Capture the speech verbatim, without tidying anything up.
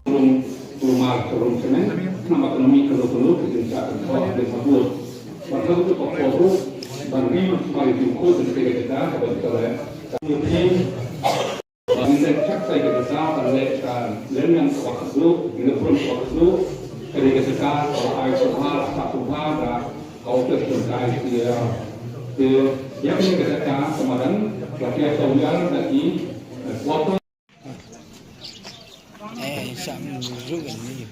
Rum, rumar ka rum kane, nama kano mi kano kano ka jingshah kan kawak di mabur. Ban hadu tu ka kawak rum, ban ri man sumari jingkut di kaya kata, ban kala. Kami phi, ban ri chak sai kata, ban le ka, len yang kawak tu, ina pun kawak tu, kaya kata, kawak ai subha, tak subha, da, kawak tu, kawak tu, ya. Ke, ya kaya kata, kamadan, kaya kawak tu, ya, da ki, eh, kuat Eh, sa mi ru ni.